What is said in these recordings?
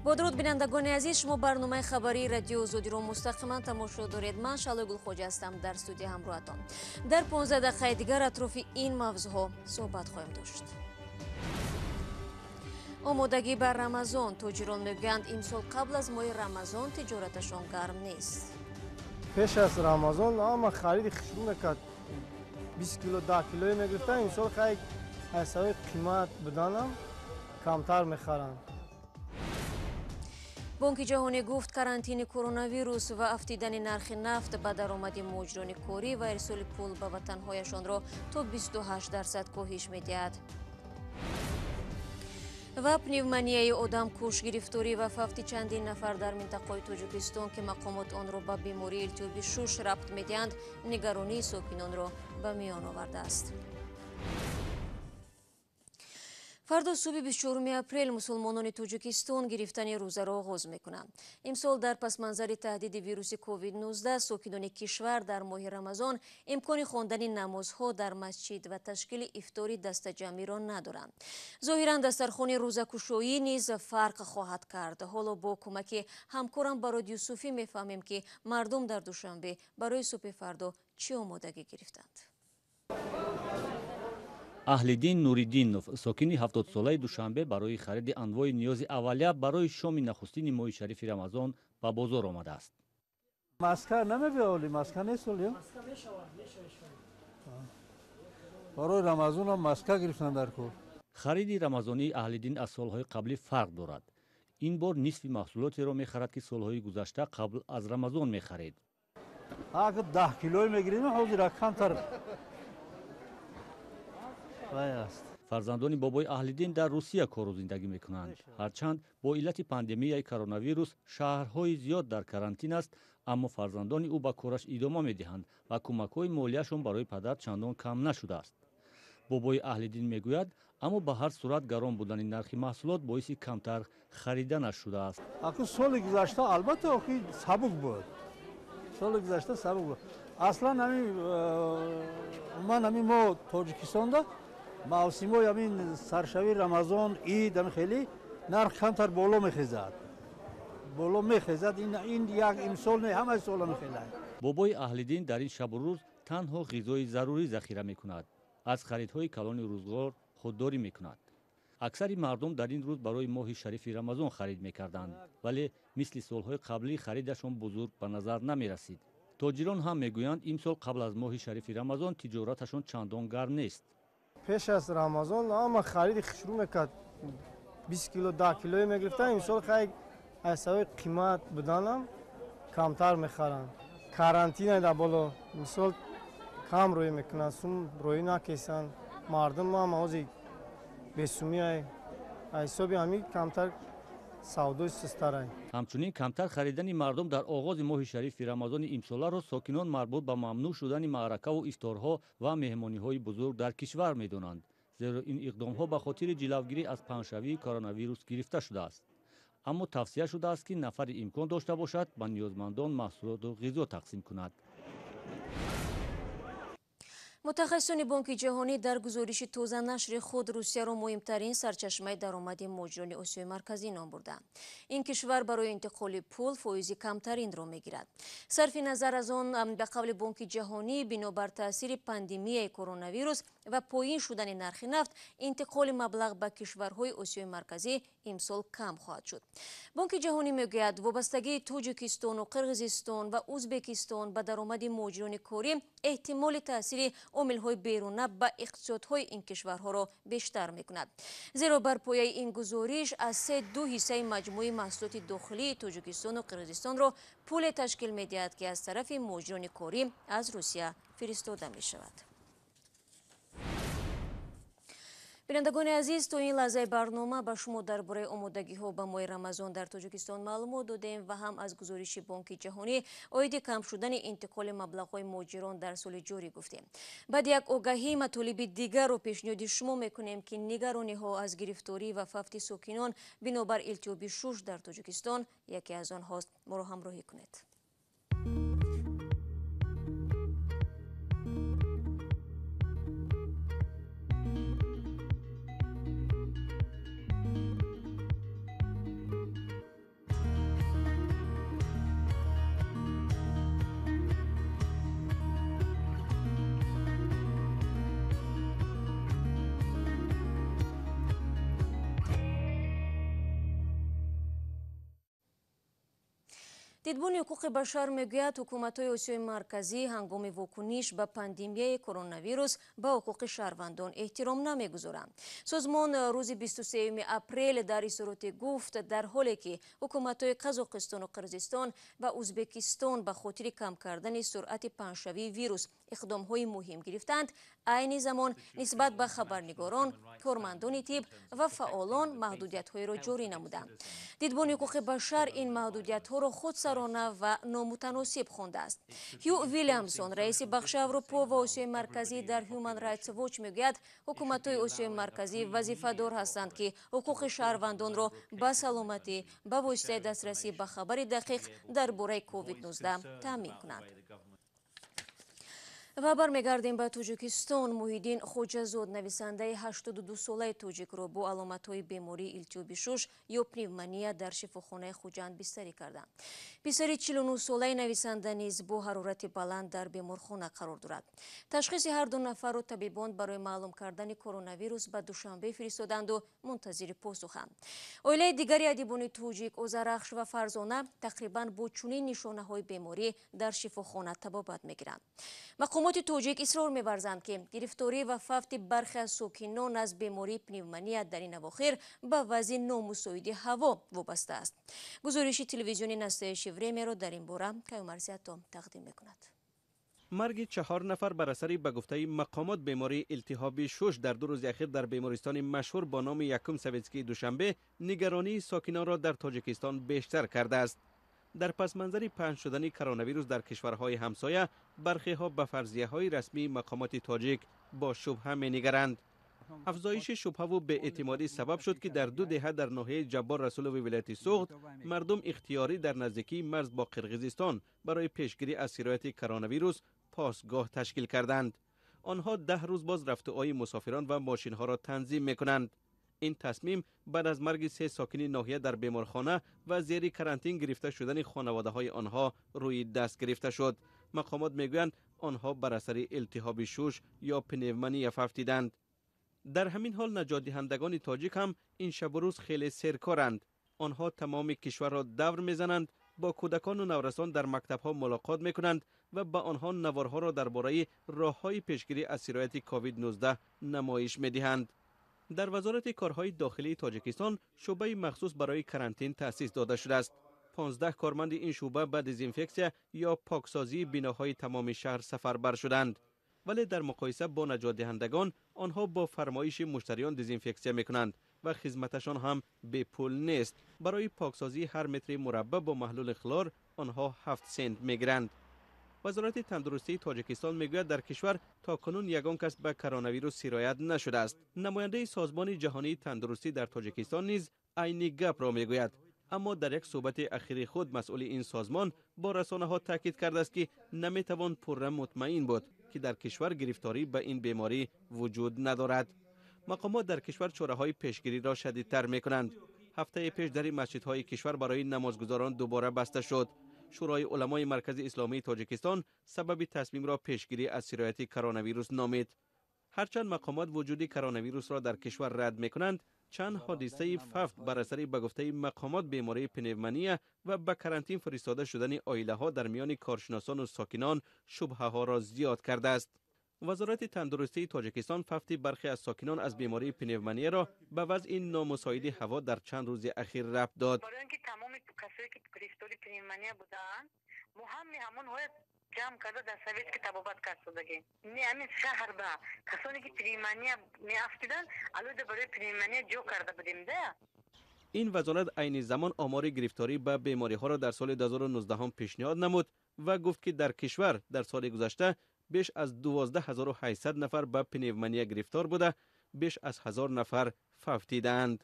Бо дуруд бинандагони азиз, шумо барномаи хабарии радио Озодиро мустақиман тамошо доред. Ман Шалои Гулхоҷа ҳастам дар студия ҳамроҳатон. Дар 15 дақиқаи дигар атрофи ин мавзӯъҳо суҳбат хоҳем дошт. Омодагӣ бар Рамазон. Тоҷирон мегӯянд, имсол қабл аз моҳи Рамазон тиҷораташон гарм нест. Пеш аз Рамазон ҳама хариди хушрӯ мекард. 20 кило, 10 килое мегирифтан. Имсол хай аз сабаби қимат буданам камтар мехаранд. Бонки ҷаҳонӣ гуфт, карантини коронавирус ва афтидани нархи нафт ба даромади муҳоҷирони корӣ ва ирсоли пул ба ватанҳояшонро то 28% коҳиш медиҳад. Ва пневмонияи одамкуш, гирифторӣ ва фавти чандин нафар дар минтақаи Тоҷикистон, ки мақомот онро ба бемории илтиҳоби шуш рабт медиҳанд, нигаронии сокинонро ба миён овардааст. Фардо субҳи 24 апрел мусулмонони Тоҷикистон гирифтани рӯзаро оғоз мекунанд. Имсол дар пасманзари таҳдиди вируси COVID-19 сокинони кишвар дар моҳи Рамазон имкони хондани намозҳо дар масҷид ва ташкили ифтори дастаҷамъиро надоранд. Зоҳиран дастархони рӯзакушоӣ низ фарқ хоҳад кард. Ҳоло бо кӯмаки ҳамкорам Барод Юсуфӣ мефаҳмем, ки мардум дар Душанбе барои субҳи фардо чӣ омодагӣ гирифтанд. Аҳлиддин Нуриддинов, сокини 70-солаи Душанбе, барои хариди анвои ниёзи аввалия барои шоми нахустини моҳи шарифи Рамазон ба бозор омадааст. Маска намебиёли, маска нест оли? Барои Рамазонам маска гирифтан дар кор. Хариди рамазонии Аҳлиддин аз солҳои қаблӣ фарқ дорад. Ин бор нисфи маҳсулотеро мехарад, ки солҳои гузашта қабл аз Рамазон мехарид. Агар 10 килои мегирем, ҳозир камтар. Фарзандони бобои Аҳлиддин дар Русия кору зиндагӣ мекунанд. Ҳарчанд бо иллати пандемияи коронавирус шаҳрҳои зиёд дар карантин аст, аммо фарзандони ӯ ба кораш идома медиҳанд ва кӯмакҳои молияшон барои падар чандон кам нашудааст. Бобои Аҳлиддин мегӯяд, аммо ба ҳар сурат гарон будани нархи маҳсулот боиси камтар хариданаш шудааст. Аку соли гузашта албатта охи сабук буд. Соли гузашта сабук буд. Аслан ҳамин умуман ҳамин мо Тоҷикистонда мавсимҳои ҳамин саршавии Рамазон, ид, ҳамин хеле нарх камтар боло мехезад. Боло мехезад. Ин як имсол не, ҳамаи сола мехезад. Бобои Аҳлиддин дар ин шабу рӯз танҳо ғизои зарурӣ захира мекунад. Аз харидҳои калони рӯзғор худдорӣ мекунад. Аксари мардум дар ин рӯз барои моҳи шарифи Рамазон харид мекарданд, вале мисли солҳои қаблӣ харидашон бузург ба назар намерасид. Тоҷирон ҳам мегӯянд, имсол қабл аз моҳи шарифи Рамазон тиҷораташон чандон гарм нест. Пеш аз Рамазон ҳама хариди хушрӯ мекард. 20 кило, 10 килое мегирифтан. Имсол хай аз сабаби қимат буданам камтар мехаранд. Карантина дар боло имсол кам рӯй мекунанд, сум рӯй накесанд. Мардум ҳам ҳозир бесумия аз ҳисоби ҳамин камтар савдои сустарай. Ҳамчунин камтар харидани мардум дар оғози моҳи шарифи Рамазони имсоларо сокинон марбут ба мамнӯъ шудани маъракаву ифторҳо ва меҳмониҳои бузург дар кишвар медонанд, зеро ин иқдомҳо ба хотири ҷилавгирӣ аз паҳншавии коронавирус гирифта шудааст. Аммо тавсия шудааст, ки нафаре имкон дошта бошад ба ниёзмандон маҳсулоту ғизо тақсим кунад. Мутахассисони Бонки ҷаҳонӣ дар гузориши тозанашри худ Русияро муҳимтарин сарчашмаи даромади муҳоҷирони Осиёи Марказӣ ном бурданд. Ин кишвар барои интиқоли пул фоизи камтаринро мегирад. Сарфи назар аз он, ба қавли Бонки ҷаҳонӣ, бинобар таъсири пандемияи коронавирус ва поин шудани нархи нафт, интиқоли маблағ ба кишварҳои Осиёи Марказӣ имсол кам хоҳад шуд. Бонки ҷаҳонӣ мегӯяд, вобастагии Тоҷикистону Қирғизистон ва Ӯзбекистон ба даромади муҳоҷирони корӣ эҳтимоли таъсири омилҳои беруна ба иқтисодҳои ин кишварҳоро бештар мекунад. Зеро бар пояи ин гузориш аз 3,2 ҳиссаи маҷмӯи маҳсулоти дохилии Тоҷикистону Қирғизистонро пуле ташкил медиҳад, ки аз тарафи муҳоҷирони корӣ аз Русия фиристода мешавад. Бинандагони азиз, то ин лаҳзаи барнома ба шумо дар бораи омодагиҳо ба моҳи Рамазон дар Тоҷикистон маълумот додем ва ҳам аз гузориши Бонки ҷаҳонӣ оиди кам шудани интиқоли маблағҳои муҳоҷирон дар соли ҷорӣ гуфтем. Баъд як огаҳӣ матолиби дигарро пешниҳоди шумо мекунем, ки нигарониҳо аз гирифторӣ ва фавти сокинон бинобар илтиҳоби шуш дар Тоҷикистон яке аз онҳост. Моро ҳамроҳӣ кунед. Дидбони ҳуқуқи башар мегӯяд, ҳукуматҳои Осиёи Марказӣ ҳангоми вокуниш ба пандемияи коронавирус ба ҳуқуқи шаҳрвандон эҳтиром намегузоранд. Созмон рӯзи 23 апрел дар изҳороте гуфт, дар ҳоле ки ҳукуматҳои Қазоқистону Қирғизистон ва Ӯзбекистон ба хотири кам кардани суръати паҳншавии вирус иқдомҳои муҳим гирифтанд, айни замон нисбат ба хабарнигорон, кормандони тиб ва фаъолон маҳдудиятҳоеро ҷорӣ намуданд. Дидбони ҳуқуқи башар ин маҳдудиятҳоро худсарона ва номутаносиб хондааст. Ҳю Вилямсон, раиси бахши Аврупо ва Осиёи Марказӣ дар Human Rights Watch, мегӯяд, ҳукуматҳои Осиёи Марказӣ вазифадор ҳастанд, ки ҳуқуқи шаҳрвандонро ба саломатӣ ба воситаи дастрасӣ ба хабари дақиқ дар бораи COVID-19 таъмин кунанд. Ва бармегардем ба Тоҷикистон. Муҳиддин Хоҷазод, нависандаи 82-солаи тоҷикро бо аломатҳои бемории илтиҳоби шуш ё пневмония дар шифохонаи Хуҷанд бистарӣ карданд. Писари 49-солаи нависанда низ бо ҳарорати баланд дар беморхона қарор дорад. Ташхиси ҳар ду нафарро табибон барои маълум кардани коронавирус ба Душанбе фиристоданду мунтазири посуханд. Оилаи дигари адибони тоҷик, Озарахш ва Фарзона, тақрибан бо чунин нишонаҳои беморӣ дар шифохона табобат мегиранд. Мақомоти тоҷик исрор меварзанд, ки гирифторӣ ва фавти бархе аз сокинон аз бемории пневмония дар ин авохир ба вазъи номусоиди ҳаво вобаста аст. Гузориши телевизиони «Настоящее время»-ро дар ин бора Каюмарс Ато тақдим мекунад. Марги 4 нафар бар асари ба гуфтаи мақомот бемории илтиҳоби шуш дар 2 рӯзи ахир дар бемористони машҳур бо номи Якум Советскии Душанбе нигаронии сокинонро дар Тоҷикистон бештар кардааст. Дар пасманзари паҳн шудани коронавирус дар кишварҳои ҳамсоя, бархеҳо ба фарзияҳои расмии мақомоти тоҷик бо шубҳа менигаранд. Афзоиши шубҳаву беэътимодӣ сабаб шуд, ки дар ду деҳа дар ноҳияи Ҷаббор Расулови вилояти Суғд мардум ихтиёрӣ дар наздикии марз бо Қирғизистон барои пешгирӣ аз сирояти коронавирус посгоҳ ташкил карданд. Онҳо 10 рӯз боз рафтуои мусофирон ва мошинҳоро танзим мекунанд. Ин тасмим баъд аз марги се сокини ноҳия дар беморхона ва зери карантин гирифта шудани хонаводаҳои онҳо рӯи даст гирифта шуд. Мақомот мегӯянд, онҳо бар асари илтиҳоби шуш ё пневмония фавтиданд. Дар ҳамин ҳол наҷотдиҳандагони тоҷик ҳам ин шабу рӯз хеле серкоранд. Онҳо тамоми кишварро давр мезананд, бо кӯдакону наврасон дар мактабҳо мулоқот мекунанд ва ба онҳо наворҳоро дар бораи роҳҳои пешгирӣ аз сирояти COVID-19 намоиш медиҳанд. Дар Вазорати корҳои дохилии Тоҷикистон шӯъбаи махсус барои карантин таъсис дода шудааст. 15 корманди ин шӯъба ба дезинфексия ё поксозии биноҳои тамоми шаҳр сафарбар шуданд, вале дар муқоиса бо наҷотдиҳандагон онҳо бо фармоиши муштариён дезинфексия мекунанд ва хизматашон ҳам бепул нест. Барои поксозии ҳар метри мураббаъ бо маҳлули хлор онҳо 7 сент мегиранд. Вазорати тандурустии Тоҷикистон мегӯяд, дар кишвар то кунун ягон кас ба коронавирус сироят нашудааст. Намояндаи Созмони ҷаҳонии тандурустӣ дар Тоҷикистон низ айни гапро мегӯяд, аммо дар як суҳбати ахири худ масъули ин созмон бо расонаҳо таъкид кардааст, ки наметавон пурра мутмаин буд, ки дар кишвар гирифторӣ ба ин беморӣ вуҷуд надорад. Мақомот дар кишвар чораҳои пешгириро шадидтар мекунанд. Ҳафтаи пеш дари масҷидҳои кишвар барои намозгузорон дубора баста шуд. Шӯрои уламои Маркази Исломии Тоҷикистон сабаби тасмимро пешгирӣ аз сирояти коронавирус номид. Ҳарчанд мақомот вуҷуди коронавирусро дар кишвар рад мекунанд, чанд ҳодисаи фавт бар асари ба гуфтаи мақомот бемории пневмония ва ба карантин фиристода шудани оилаҳо дар миёни коршиносону сокинон шубҳаҳоро зиёд кардааст. Вазорати тандурустии Тоҷикистон фавти бархе аз сокинон аз бемории пневмонияро ба вазъи номусоиди ҳаво дар чанд рӯзи ахир рабт дод. Барои он ки тамоми касое ки гирифтори пневмония будаанд, мо ҳами ҳамонҳоя ҷамъ карда дар Советский табобат кардодагӣ. Не, ҳамин шаҳр ба касоне ки пневмония меафтиданд, алоҳида барои пневмония ҷо карда будем да. Ин вазорат айни замон омори гирифторӣ ба бемориҳоро дар соли 2019 пешниҳод намуд ва гуфт, ки дар кишвар дар соли гузашта беш аз 12 800 нафар ба пневмония гирифтор буда, беш аз 1000 нафар фавтидаанд.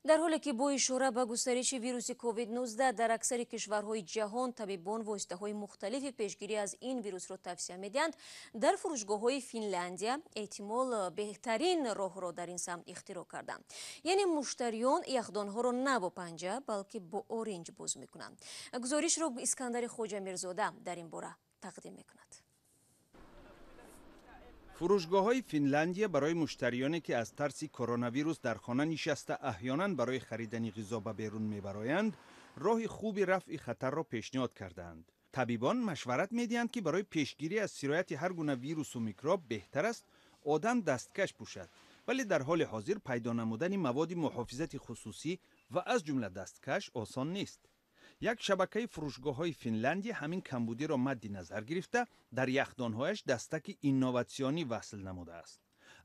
Дар ҳоле ки бо ишора ба густариши вируси COVID-19 дар аксари кишварҳои ҷаҳон табибон воситаҳои мухталифи пешгирӣ аз ин вирусро тавсия медиҳанд, дар фурӯшгоҳҳои Финляндия эҳтимол беҳтарин роҳро дар ин самт ихтироъ карданд. Яъне муштариён яхдонҳоро на бо панҷа, балки бо оринҷ боз мекунанд. Гузоришро Искандари Хоҷамирзода дар ин бора тақдим мекунад. Фурӯшгоҳҳои Финляндия барои муштариёне, ки аз тарси коронавирус дар хона нишаста аҳёнан барои харидани ғизо ба берун мебароянд, роҳи хуби рафъи хатарро пешниҳод кардаанд. Табибон машварат медиҳанд, ки барои пешгирӣ аз сирояти ҳар гуна вирусу микроб беҳтар аст одам дасткаш пӯшад. Вале дар ҳоли ҳозир пайдо намудани маводи муҳофизати хусусӣ ва аз ҷумла дасткаш осон нест. Як шабакаи фурӯшгоҳҳои Финляндия ҳамин камбудиро мадди назар гирифта, дар яхдонҳояш дастаки инноватсионӣ васл намудааст.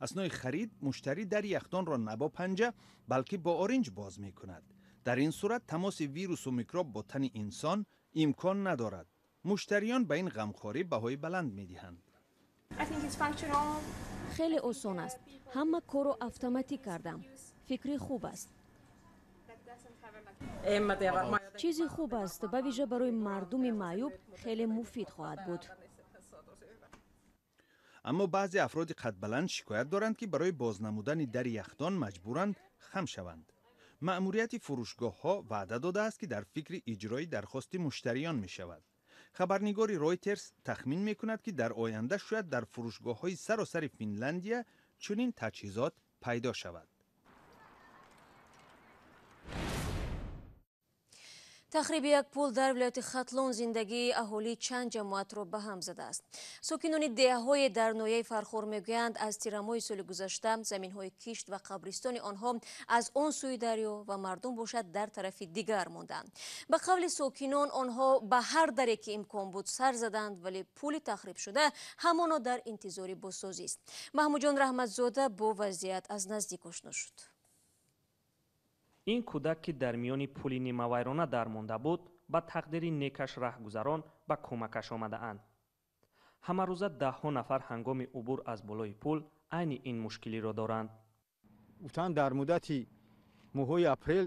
Аснои харид муштарӣ дари яхдонро на бо панҷа, балки бо оринҷ боз мекунад. Дар ин сурат тамоси вирусу микроб бо тани инсон имкон надорад. Муштариён ба ин ғамхорӣ баҳои баланд медиҳанд. Хеле осон аст. Ҳама корро автоматӣ кардам. Фикри хуб аст. Чизи хуб аст, ба вижа барои мардуми маъюб хеле муфид хоҳад буд. Аммо баъзе афроди қадбаланд шикоят доранд, ки барои боз намудани дари яхдон маҷбуранд хам шаванд. Маъмурияти фурӯшгоҳҳо ваъда додааст, ки дар фикри иҷрои дархости муштариён мешавад. Хабарнигори Ройтерс тахмин мекунад, ки дар оянда шояд дар фурӯшгоҳҳои саросари Финляндия чунин таҷҳизот пайдо шавад. Тахриби як пул дар вилояти Хатлон зиндагии аҳолии чанд ҷамоатро ба ҳам задааст. Сокинони деҳаҳое дар ноҳияи Фархор мегӯянд, аз тирамоҳи соли гузашта заминҳои кишт ва қабристони онҳо аз он сӯи дарё ва мардум бошад дар тарафи дигар монданд. Ба қавли сокинон, онҳо ба ҳар даре ки имкон буд сар заданд, вале пули тахрибшуда ҳамоно дар интизори бозсозист. Маҳмудҷон Раҳматзода бо вазъият аз наздик ошно шуд. Ин кӯдак, ки дар миёни пули нимавайрона дармонда буд, ба тақдири некаш раҳгузарон ба кӯмакаш омадаанд. Ҳамарӯза даҳҳо нафар ҳангоми убур аз болои пул айни ин мушкилиро доранд. Гуфтанд, дар муддати моҳҳои апрел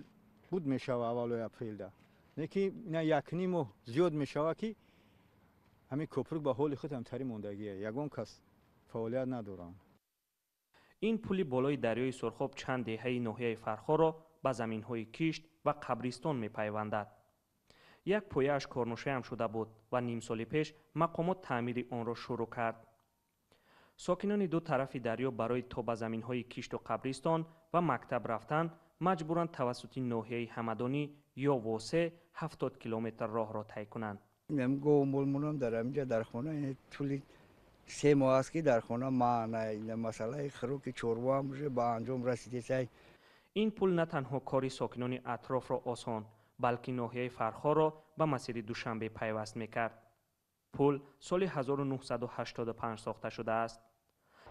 буд мешава, аввалои апрелда. Леки ина якним моҳ зиёд мешава, ки ҳамин кӯпрук ба ҳоли худ ҳамтари мондагия. Ягон кас фаъолият надоранд. Ин пули болои дарёи Сурхоб чанд деҳаи ноҳияи Фархорро ба заминҳои кишт ва қабристон мепайвандад. Як пояаш корношоям шуда буд ва ним соли пеш мақомот таъмири онро шурӯъ кард. Сокинони ду тарафи дарё барои то ба заминҳои кишту қабристон ва мактаб рафтан маҷбуранд тавассути ноҳияи Ҳамадонӣ ё Восе 70 километр роҳро тай кунанд. Говмолмонам дар ҳаминҷа дар хона тӯли 3 моҳ аст, ки дар хона масъалаи хӯроки чорвоам уже ба анҷом расидесай. Ин пул на танҳо кори сокинони атрофро осон, балки ноҳияи Фархорро ба масири Душанбе пайваст мекард. Пул соли 1985 сохта шудааст.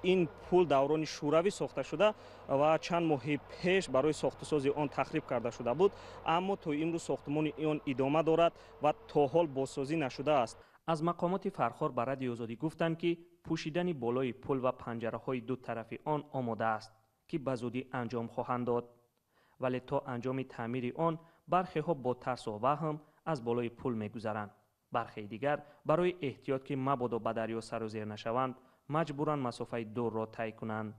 Ин пул даврони шӯравӣ сохта шуда ва чанд моҳи пеш барои сохтусози он тахриб карда шуда буд, аммо то имрӯз сохтумони он идома дорад ва то ҳол бозсозӣ нашудааст. Аз мақомоти Фархор ба Радиои Озодӣ гуфтанд, ки пӯшидани болои пул ва панҷараҳои ду тарафи он омода аст, ки ба зудӣ анҷом хоҳанд дод. Вале то анҷоми таъмири он бархеҳо бо тарсу ваҳм аз болои пул мегузаранд. Бархеи дигар барои эҳтиёт, ки мабодо ба дарё сару зер нашаванд, маҷбуранд масофаи дурро тай кунанд.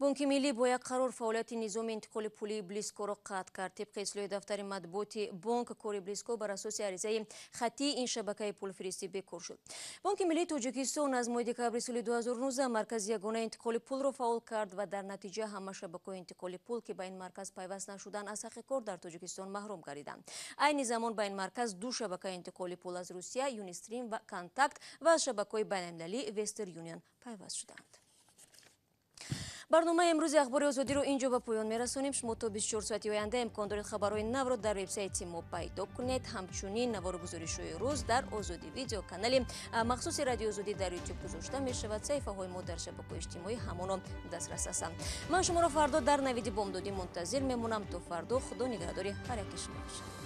Бонки Миллӣ бо як қарор фаъолияти низоми интиқоли пулии Блискоро қатъ кард. Тибқи ислоҳи дафтари матбуоти бонк, кори Блиско бар асоси аризаи хаттии ин шабакаи пулфиристӣ бекор шуд. Бонки Миллии Тоҷикистон аз моҳи декабри соли 2019 маркази ягонаи интиқоли пулро фаъол кард ва дар натиҷа ҳама шабакаҳои интиқоли пул, ки ба ин марказ пайваст нашуданд, аз ҳаққи кор дар Тоҷикистон маҳрум гардиданд. Айни замон ба ин марказ ду шабакаи интиқоли пул аз Русия, Юнистрим ва Контакт ва аз шабакаҳои байналмилалӣ Вестер Юнион пайваст шуданд. Барномаи имрӯзи Ахбори Озодиро инҷо ба поён мерасонем. Шумо то 24 соати оянда имкон доред хабарҳои навро дар вебсайти мо пайдо кунед. Ҳамчунин навору гузоришҳои рӯз дар Озодӣ видео канали махсуси Радиои Озодӣ дар Ютуб гузошта мешавад. Саҳифаҳои мо дар шабакаҳои иҷтимоӣ ҳамоно дастрас ҳастанд. Ман шуморо фардо дар навиди бомдодӣ мунтазир мемонам. То фардо Худо нигаҳдори ҳар яки шумо бошад.